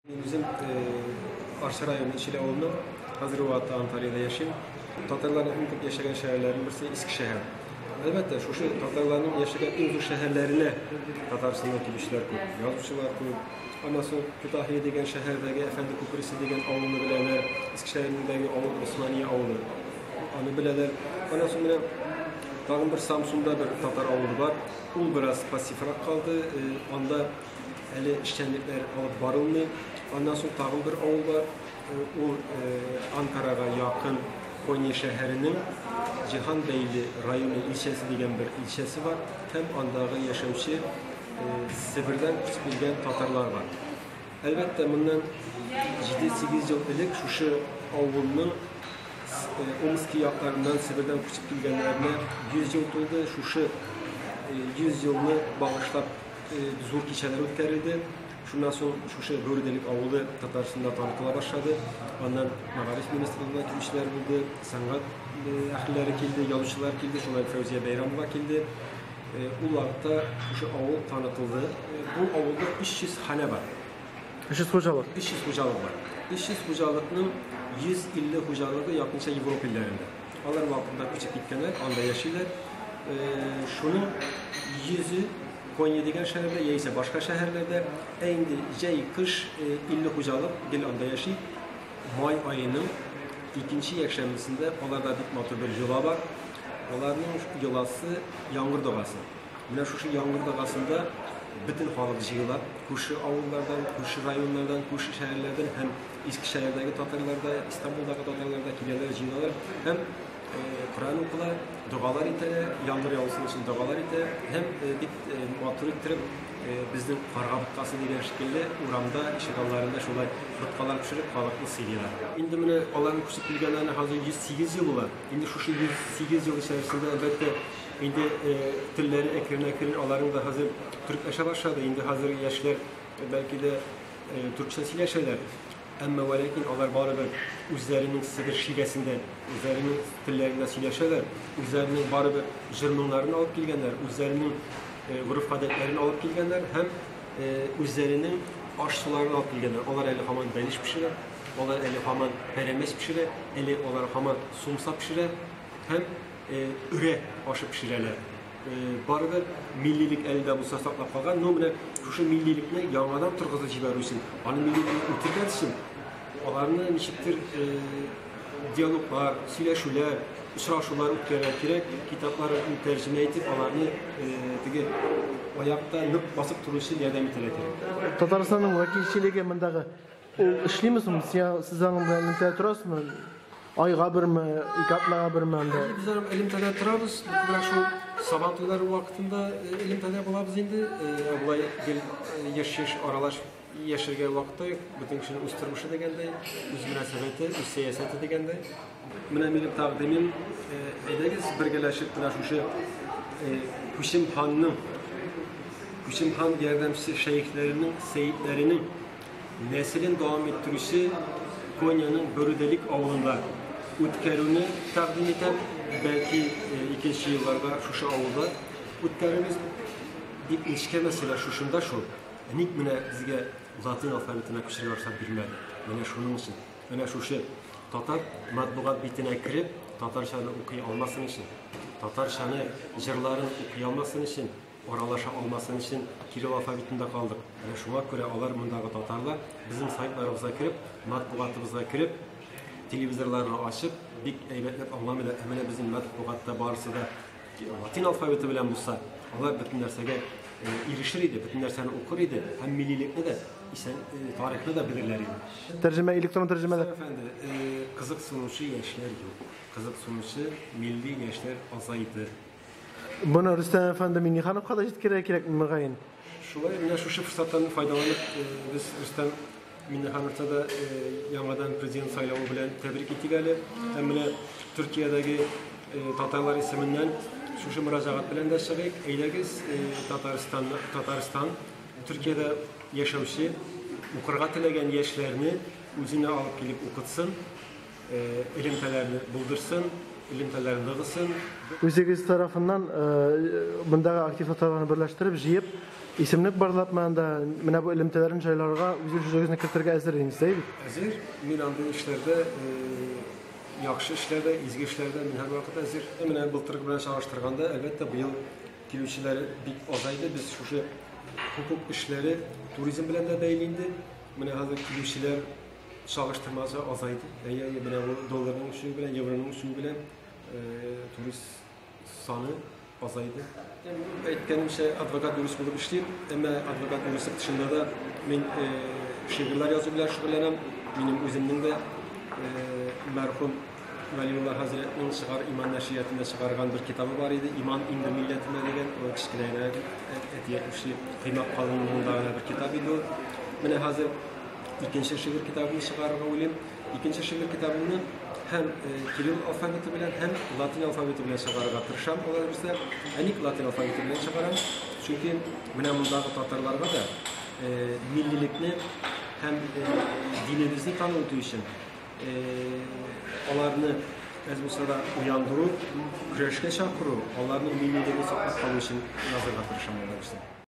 Мин үзем Арча районы Чилә авылының, хәзерге вакытта Анталиядә яшим. Татарларның иң күп яшәгән шәһәрләренең берсе Искешәһәр. Әлбәттә, шушы татарларның яшәгән иң зур шәһәрләренә Татарстаннан килүчеләр күп, язучылар күп. Аннан соң Күтаһия дигән шәһәрдәге Әфәнде Күпересе дигән авылны беләләр. Искешәһәрдәге авыл Османия авылы. Аны беләләр. Аннан соң менә тагын бер Самсунда бер татар авылы бар. Ул бераз пассиврак калды. Анда әле эшчәнлекләр алып барылмый. Аннан соң тагын бер авыл бар. Ул Анкарага якын Конья шәһәренең Җиһанбәйле районы илчәсе дигән бер илчәсе бар һәм андагы яшәүче Себердән күчеп килгән татарлар бар. Әлбәттә, моннан 7-8 ел элек шушы авылның Омски якларыннан Себердән күчеп килгәннәренә 100 ел тулды. Шушы 100 елны багышлап зур кичәләр үткәрелде. Шуннан соң шушы Бөрделек авылы Татарстанда танытыла башлады. Аннан мәгариф министрлыгына килүчеләр булды, сәнгать әһелләре килде, язучылар килде, шулай Фәүзия Бәйрәмова килде. Ул вакытта шушы авыл танытылды. Бу авылда 300 ханә бар. 300 хуҗалык. 300 хуҗалык бар. 300 хуҗалыкның 150 хуҗалыгы якынча Европа илләрендә. Алар вакытында күчеп киткәннәр, анда яшиләр. Шуның 100-е Конья дигән шәһәрдә яисә башка шәһәрләрдә, ә инде җәй, кыш 50 хуҗалык гел анда яши. Май аеның икенче якшәмбесендә аларда бик матур бер йола бар. Аларның йоласы яңгыр догасы. Менә шушы яңгыр догасында бөтен халык җыела, күрше авыллардан, күрше районнардан, күрше шәһәрләрдән һәм Искешәһәрдәге татарлар да, Истанбулдагы татарлар да киләләр, җыелалар һәм Коръән укыла, догалар итәләр, яңгыр яусын өчен догалар итә һәм бик матур иттереп безнең карга боткасы дигән шикелле урамда, ишегалларында шулай боткалар пешереп халыкны сыйлыйлар. Инде менә аларның күчеп килгәннәренә хәзер 108 ел була. Инде шушы 108 ел эчәресендә әлбәттә инде телләре әкрен-әкрен аларның да хәзер төркләшә башлады. Инде хәзер яшьләр бәлки дә төркчә сөйләшәләр. Әмма вә ләкин алар барыбер үзләренең Себер шивәсендә, үзләренең телләрендә сөйләшәләр, үзләренең барыбер җыр-моңнарын алып килгәннәр, үзләренең гореф-гадәтләрен алып килгәннәр һәм үзләренең аш-суларын алып килгәннәр. Алар әле һаман бәлеш пешерә, алар әле һаман пәрәмәч пешерә, әле алар һаман сумса пешерә һәм өрә ашы пешерәләр. Барыбер миллилек әле дә булса саклап калган. Но менә шушы миллилекне яңадан торгызып җибәрү өчен, аны миллилекне үтергән өчен аларны ничектер диалоглар, сөйләшүләр, очрашулар үткәрергә кирәк. Китапларын тәрҗемә итеп, аларны теге аякта нык басып тору өчен ярдәм итәргә кирәк. Татарстанның вәкилчелеге мондагы ул эшлиме соң? Сез аның белән элемтәдә торасызмы? Айга берме, ике атнага берме анда? Без аның элемтәдә торабыз. Күбрәк шул Сабан туйлары вакытында элемтәдә булабыз инде. Болай гел еш-еш аралаш яшәргә вакыт та юк. Бөтен кешенең үз тормышы дигәндәй, үз мөнәсәбәте, үз сәясәте дигәндәй. Менә минем тәкъдимем, әйдәгез бергәләшеп менә шушы Күчем ханның, Күчем хан ярдәмчесе шәехләренең, сәетләренең нәселен дәвам иттерүче Коньяның Бөрүделик авылында үткәрүне тәкъдим итәм. Бәлки икенче елларда шушы авылда үткәрербез. Бик нечкә мәсьәлә шушында шул. Ник менә безгә латин алфавитына күчәргә рөхсәт бирмәде? Менә шуның өчен. Менә шушы татар матбугат битенә кереп, татарчаны укый алмасын өчен, татарчаны җырларын укый алмасын өчен, аралаша алмасын өчен кирилл алфавитында калдык. Менә шуңа күрә алар мондагы татарлар безнең сайтларыбызга кереп, матбугатыбызга кереп, телевизорларны ачып, бик әйбәтләп аңламыйлар. Ә менә безнең матбугатта барысы да латин алфавиты белән булса, алар бөтен нәрсәгә ирешер иде, бөтен нәрсәне укыр иде һәм миллилекне дә, исән тарихны да белерләр иде. Тәрҗемә, электрон тәрҗемәләр. Әфәнде, кызыксынучы яшьләр юк. Кызыксынучы милли яшьләр азайды. Моны Рөстәм әфәнде Миңнехановка да җиткерергә кирәк, мөгаен. Шулай, менә шушы форсаттан файдаланып, без Рөстәм Миңнехановны да яңадан президент сайлавы белән тәбрик итик әле. Һәм менә Төркиядәге татарлар исеменнән шушы мөрәҗәгать белән дә чыгыйк. Әйдәгез, Татарстан, Татарстан Төркиядә яшәүче, укырга теләгән яшьләрне үзенә алып килеп укытсын, элемтәләрне булдырсын, элемтәләрне ныгысын. Үзегез тарафыннан мондагы актив татарларны берләштереп, җыеп, Исемлек барлапмы анда, менә бу элемтәләрен җайларга үз өлешегезне кертергә әзер инде, әйе бит? Әзер. Мин андый эшләрдә, яхшы эшләрдә, изге эшләрдә мин һәрвакыт әзер. Менә былтыргы белән чагыштырганда, әлбәттә, быел килүчеләр бик азайды. Без шушы хокук эшләре туризм белән дә бәйле инде. Менә хәзер килүчеләр чагыштырмача азайды. Әйе, әйе, менә бу долларның үсүе белән, евроның үсүе белән турист саны азайды. Әйткәнемчә, адвокат юрист булып эшлим, әмма адвокат юристлык тышында да мин шигырьләр язу белән шөгыльләнәм. Минем үземнең дә мәрхүм Вәлиулла хәзрәтнең чыгар Иман нәшриятында чыгарган бер китабы бар иде, Иман инде милләтемә дигән, ул кечкенә генә әти әйтмешли, коймак калынлыгында гына бер китап иде ул. Менә хәзер икенче шигырь китабымны чыгарырга уйлыйм. Икенче шигырь китабымны һәм кирилл алфавиты белән, һәм латин алфавиты белән чыгарырга тырышам, алай булса. Ә ник латин алфавиты белән чыгарам? Чөнки менә мондагы татарларга да миллилекне һәм динебезне таныту өчен аларны әз булса да уяндыру, көрәшкә чакыру, аларның миллилеген саклап калу өчен язырга тырышам, алай булса.